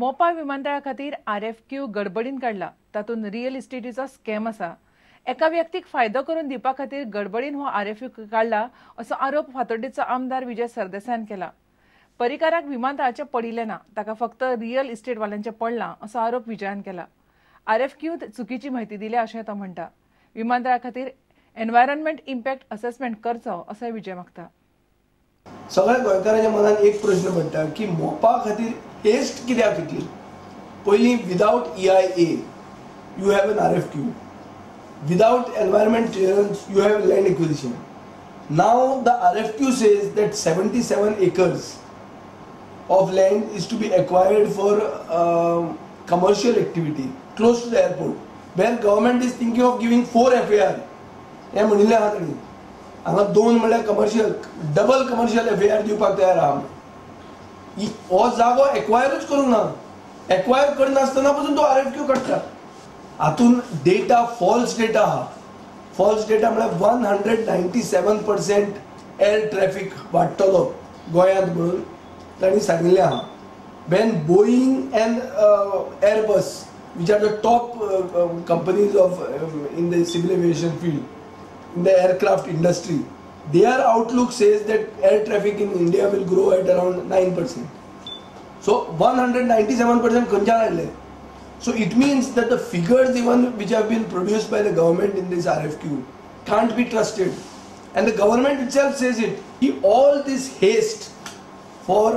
मोपा विमानतळा खातीर आरएफक्यू गडबडीन काडला. तातूंत रियल इस्टेटीचो स्कॅम आसा. एका व्यक्तीक फायदो करून दिवपा खातीर गडबडीन हो आरएफक्यू काडला असो आरोप फातोड्डेचो आमदार विजय सरदेसायान केला. परिकाराक विमानतळाचें पडिल्लें ना, ताका फक्त रियल इस्टेटवाल्यांचें पडलां असो आरोप विजयान केला. आरएफक्यूंत चुकीची म्हायती दिल्या अशें तो म्हणटा. विमानतळा खातीर एनवायरमेंट इम्पॅक्ट असेसमेंट करचो असोय विजय मागता. सगळ्या गोंयकारांच्या मनात एक प्रश्न पडटा की मोपा खातीर हेस्ट कित्याक इतली? पयलीं without EIA you have an RFQ, without environment clearance you have land acquisition. Now the RFQ says that 77 acres of land is to be acquired for commercial activity close to the airport, where government is thinking of giving 4 FAR. हें म्हणिल्लें आहा तांणी. हांगा 2 म्हणल्यार commercial, double commercial FAR दिवपाक तयार आहा. हो जागो एक्वायरूच करूंक ना. एक्वायर करनासतना पसून तो आरएफक्यू काडटा. हातून डेटा फॉल्स डेटा आहा. फॉल्स डेटा म्हळ्यार 197% एअर ट्रॅफिक वाडटलो गोंयांत म्हणून तांणी सांगिल्लें आहा. When Boeing and Airbus, which are the top companies of in the civil aviation field, in the aircraft industry, their outlook says that air traffic in India will grow at around 9%. So 197% खंयच्यान हाडले? So it means that the figures even which have been produced by the government in this RFQ can't be trusted. And the government itself says it. All this haste for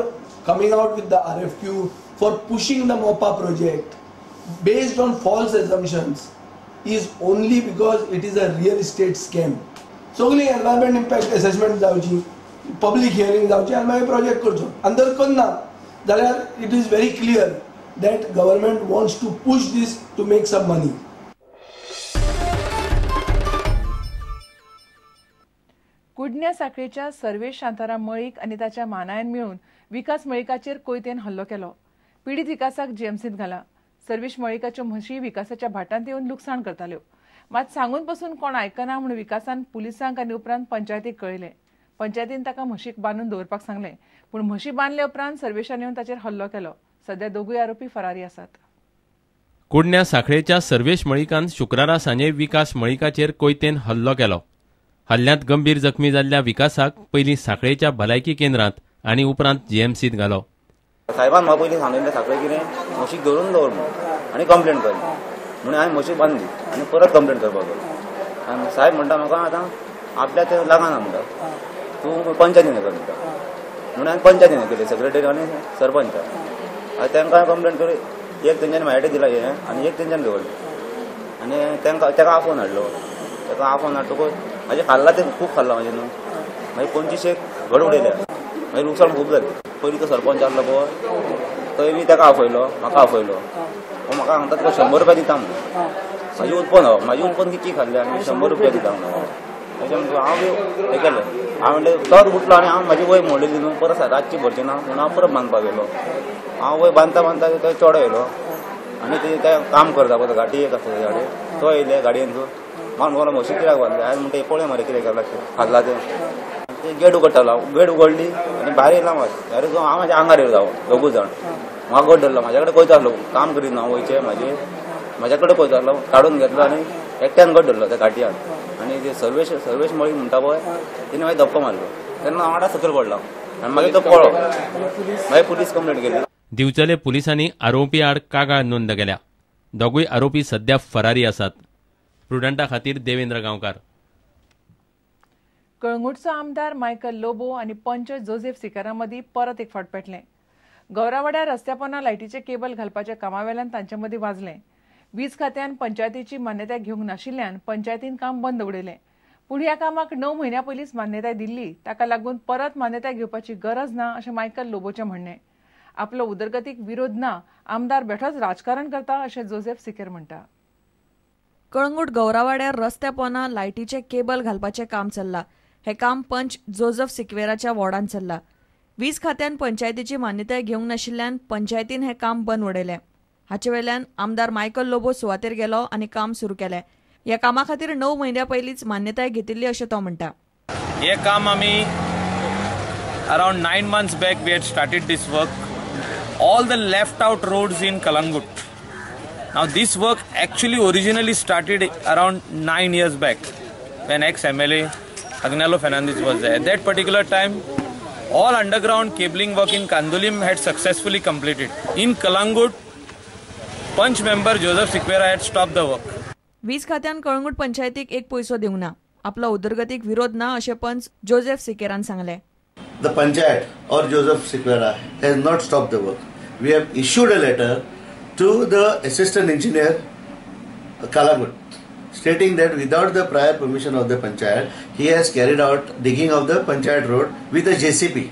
coming out with the RFQ, for pushing the Mopa project based on false assumptions is only because it is a real estate scam. सगळी environment impact assessment जावची, public hearing जावची आनी मागीर project करचो. आनी जर करना जाल्यार it is very clear that government wants to push this to make some money. कुडण्या साखळेच्या सर्वेश शांताराम मळीक आनी ताच्या मानायान मेळून विकास मळिकाचेर कोयतेन हल्लो केलो. पिडीत विकासाक जीएमसींत घाला. सर्वेश मळिकाच्यो म्हशी विकासाच्या भाटांत येवन लुकसाण करताल्यो. मात सांगून पसून कोण आयकना म्हूण विकासान पुलिसांक आनी उपरांत पंचायतीक कळयलें. पंचायतीन ताका म्हशीक बांदून दवरपाक सांगलें, पूण म्हशी बांदले उपरांत सर्वेशान येवन ताचेर हल्लो केलो. सध्या दोगूय आरोपी फरारी आसात. कुडण्या साखळेच्या सर्वेश मळिकान शुक्रारा सांजे विकास मळिकाचेर कोयतेन हल्लो केलो. हल्ल्यांत गंभीर जखमी जाल्ल्या विकासाक पयलीं साखळेच्या भलायकी केंद्रांत आनी उपरांत जीएमसींत घालो. साहेबान म्हाका पयलीं सांगिल्लें साखळे कितें म्हशीक धरून दवर म्हणून आनी कंप्लेन कर म्हणून हांवें म्हशीक बांदली आनी परत कंप्लेन करपाक गेलो. आनी साहेब म्हणटा म्हाका आतां आपल्या ते लागना म्हणटा, तूं पंचायतीन कर म्हणटा. म्हणून हांवें पंचायतीन केली, सेक्रेटरी आनी सरपंच. आनी तांकां कंप्लेन करून एक तेंच्यांनी म्हाजे दिला हें आनी एक तेंच्यांनी दवरलें आनी तांकां ताका आफोवन हाडलो. ताका आफोवन हाडटकूच म्हाजें खाल्लां तें खूब खाल्लां म्हाजें न्हू, मागीर 25 घड उडयल्या, मागीर लुकसाण खूब जालें. पयलीं तो सरपंच आसलो पळय थंय बी ताका आफयलो, म्हाका आफयलो. म्हाका सांगता तुका 100 रुपया दिता म्हणून. म्हाजें उत्पन्न हो, म्हाजें उत्पन्न कितकी खाल्लें आनी 100 रुपया दिता म्हणून. अशें म्हणून हांव बी हें केलें. हांव म्हणलें तोच उठलो आनी हांव म्हाजी वय मोडलेली न्हू, परत रातची भरची ना म्हणून हांव परत बांदपाक गेलो. हांव वय बांदता बांदता थंय चेडो येयलो आनी ते काम करता पळय गाडी एक आसता तेज्या कडेन, तो येयले गाडयेन. म्हाका म्हणलो म्हशी कित्याक बांदले? हांवें म्हणटा पळय मरे कितें केलां तें, खाल्लां तें. ते गेट उगडटालो, गेट उगडली आनी भायर येयला म्हाका. हांव म्हाज्या आंगार येयलो दोगूय जाण. म्हाका गट धरलो, म्हाज्या कडेन कोयतो आसलो, काम करीत ना वयचें म्हाजें, म्हाज्या कडेन कोयतो आसलो, काडून घेतलो आनी एकट्यान गट धरलो त्या गाडयान. आनी ते सर्वेश सर्वेश मळीक म्हणटा पळय तेणें मागीर धपको मारलो, तेन्ना हांव वांगडा सकयल पडलो आनी मागीर तो पळ्ळो. मागीर पुलीस कंप्लेन केली. दिवचले पुलिसांनी आरोपी आड कागाळ नोंद केल्या. दोगूय आरोपी सध्या फरारी आसात. प्रुडंटा खातीर देवेंद्र गांवकार. कळंगूटचो आमदार मायकल लोबो आनी पंच जोसेफ सिकारा मदीं परत एक फावट पेटलें. गौरावाड्यार रस्त्या पोंदा लायटीचें केबल घालपाच्या कामावेल्यान तांचे मदीं वाजलें. वीज खात्यान पंचायतीची मान्यताय घेवंक नाशिल्ल्यान पंचायतीन काम बंद उडयलें. पूण ह्या कामाक 9 म्हयन्यां पयलींच मान्यताय दिल्ली, ताका लागून परत मान्यताय घेवपाची गरज ना अशें मायकल लोबोचें म्हणणें. आपलो उदरगतीक विरोध ना, आमदार बेठोच राजकारण करता अशें जोसेफ सिकेर म्हणटा. कळंगूट गौरावाड्यार रस्त्या पोंदा लायटीचें केबल घालपाचें काम चल्लां. हें काम पंच जोसेफ सिक्वेराच्या वॉर्डांत चल्लां. वीज खात्यान पंचायतीची मान्यताय घेवंक नाशिल्ल्यान पंचायतीन हें काम बंद उडयलें. हाचे वेल्यान आमदार मायकल लोबो सुवातेर गेलो आनी काम सुरू केलें. ह्या कामा खातीर 9 म्हयन्या पयलींच मान्यताय घेतिल्ली अशें तो म्हणटा. हें काम आमी around 9 months back we had started this work. all the left out roads in Calangute. Now this work actually originally started around 9 years back when ex-MLA Agnelo Fernandez was there. At that particular time, all underground cabling work in Candolim had successfully completed. In Calangute, Panch member Joseph Sequeira had stopped the work. वीज खात्यान कळंगूट पंचायतीक एक पैसो दिवंक ना, आपलो उदरगतीक विरोध ना अशें पंच जोसेफ सिकेरान सांगलें. The panchayat or Joseph Sequeira has not stopped the work. We have issued a letter to the assistant engineer Calangute stating that without the prior permission of the panchayat, he has carried out digging of the panchayat road with a JCB,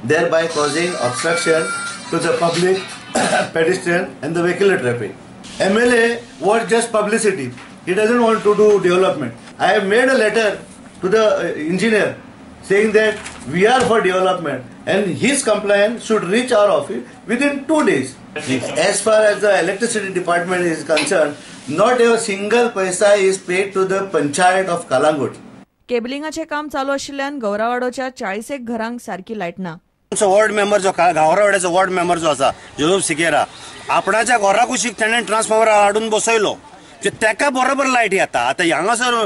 thereby causing obstruction to the public, pedestrian and the vehicular traffic. MLA was just publicity. He doesn't want to do development. I have made a letter to the engineer saying that we are for development and his compliance should reach our office within 2 days. As far as the electricity department is concerned, not a single paisa is paid to the panchayat of Calangute. केबलिंगाचे काम चालू आशिल्ल्यान गौरावाडोच्या 40 एक घरांक सारकी light ना. आमचो ward member जो गावरावाड्याचो ward member जो आसा जोसेफ सिकेरा, आपणाच्या घरा कुशीक ताणें ट्रान्सफॉर्मर हाडून बसयलो, तेका बरोबर लायट येता. आतां हांगासर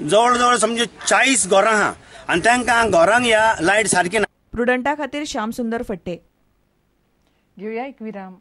जवळ जवळ समजे 40 घरां आहा आनी तांकां घरांक ह्या लायट सारकी ना. प्रुडंटा खातीर श्याम सुंदर फट्टे. घेवया एक विराम.